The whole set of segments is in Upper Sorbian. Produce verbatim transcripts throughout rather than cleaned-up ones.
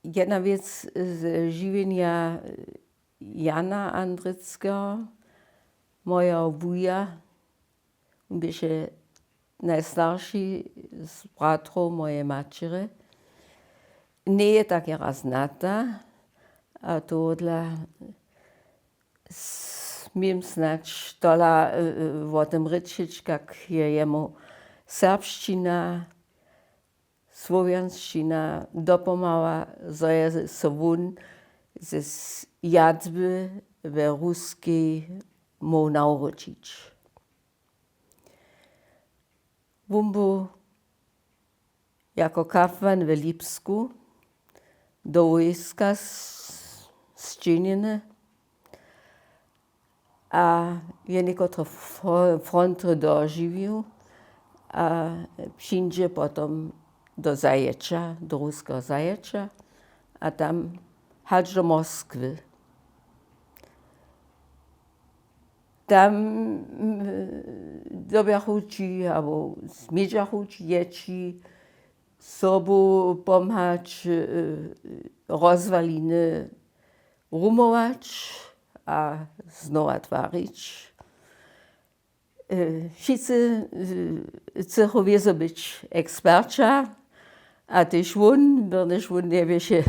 Jedna wěc ze žiwjenja Jana Andrickeho, mojeho wuja, wón běše najstarši z bratrow mojeje maćerje, njeje tak jara znata, a tohodla směm snadź tola wo tym rěčeć, kak je jemu serbšćina, słowjanšćina dopomhała, zo je so wón ze jadły we Ruskej móhł nawróćić. Wón był jako kapłan we Lipsku do wójska sćehnjeny a je někotre frontry dožiwił a přińdźe potom do Zajeća, do ruskeho Zajeća a tam hač do Moskwy. Tam dyrbjachu ći abo smědźachu ći jeći sobu pomhać, rozwaliny rumować a znowa twarić. Wšitcy chcychu wězo być eksperća a tež wón, byrnjež wón njeběše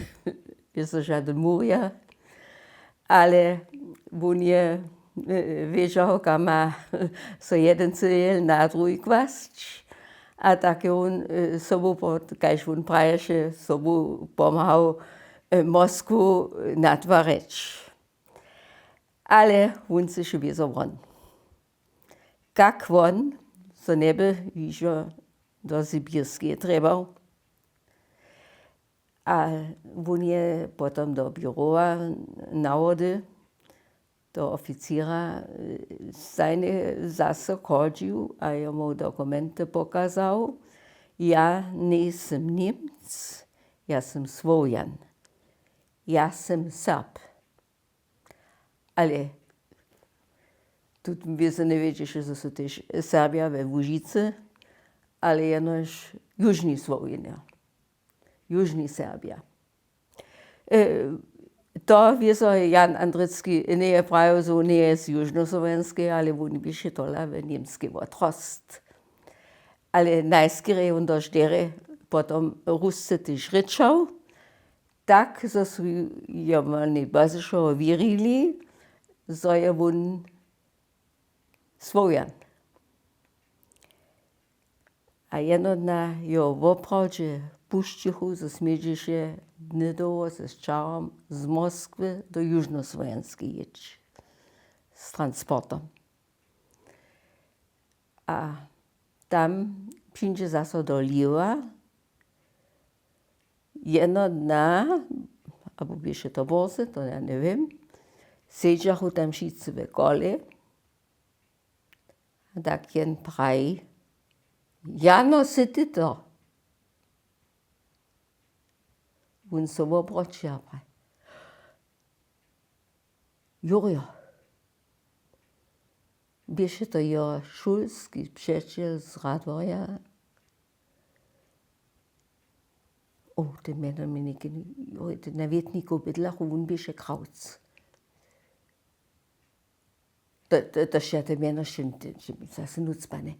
wězo žadyn murja, ale wón je wědźał, kam ma so jedyn cejl na druhi kłasć. A tak je wón sobu, kaž wón praješe, sobu pomhał Moskwu natwarjeć. Ale wón chcyše wězo won. Kak won, zo njeby hižo do Sibirskeje trjebał. A wón je potom do běrowa nawody, do oficěra, zaso chodźił a je mu dokumenty pokazał: Ja njejsym Němc, ja sym Słowjan, ja sym Serb. Ale tu wězo njewědźeše, zo su tež Serbja we Łužicy, ale jenož južni Słowjenjo, južni Serbja. To wězo Jan Andricki njeje prajił, zo njeje z Južnosłowjanskeje, ale wón běše tola w Němskej wotrost. Ale najskerje je wón dožderje potom Rusce tež rěčał, tak zo su jemu woni bazyšowo wěrili, zo je wón Słowjan. A jeno dna jeho woprawdźe pušćichu, zo smědźeše hnydowo ze sćahom z Moskwy do Južnosłowjanskej jěć z transportom. A tam přińdźe zaso do Lwowa. Jeno dna, abo běše to bórze, to ja njewěm, sedźachu tam wšitcy we kole. A tak jen praji: Jano, sy ty to? Wón so wobroći a praji: Jurjo. Běše to jeho šulski přećel z Radworja. O, te mjeno mi něke, na wětnikow bydlachu, wón běše Krawc. To je te mjeno, zaso nucpane.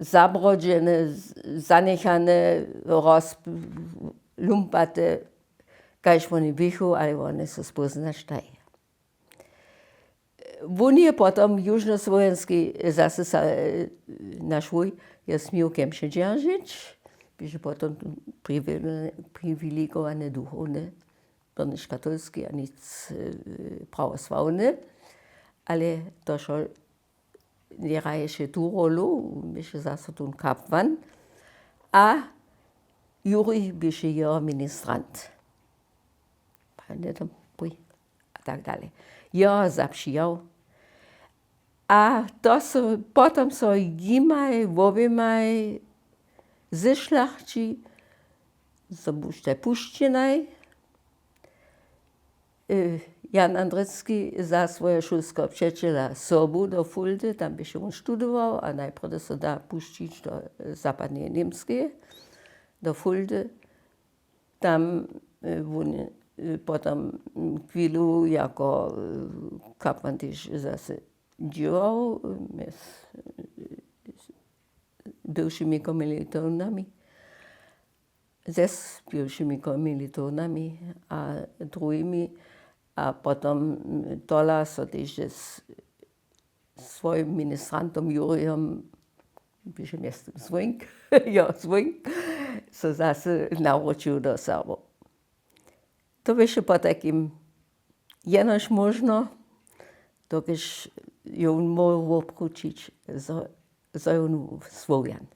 Zabrodźene, zanjechane, rozlumpate, kaž woni běchu, ale wone so spóznać daje. Wón je potom w Južnosłowjanskej zaso naš wuj je směł kemše dźeržeć, běše potom privilegowany duchowny, byrnjež katolski a nic prawosławny, ale to šło, hraješe tu rólu, běše zaso tón kapłan a Jurij běše jeho ministrant. A tak dalej. Jo, zapřijał. A to so potom so jimaj woběmaj ze šlachći, zo buštaj pušćenaj. Jan Andricki za swojeho šulskeho přećela sobu do Fuldy, tam běše wón študował a najprjedy so da pušćić do zapadneje Němskeje, do Fuldy. Tam wón potom chwilu jako kapłan tež zase dźěłał mjez bywšymi komilitownami, ze bywšymi komilitownami a druhimi. A potom tola so tež z swojim ministrantom Jurijom, piše mjeztym Zwónk, jo, Zwónk, so zase nawróćił do Serbow. To běše potajkim jenož móžno, dokelž jo móhł wobkrućić zo jo Słowjan.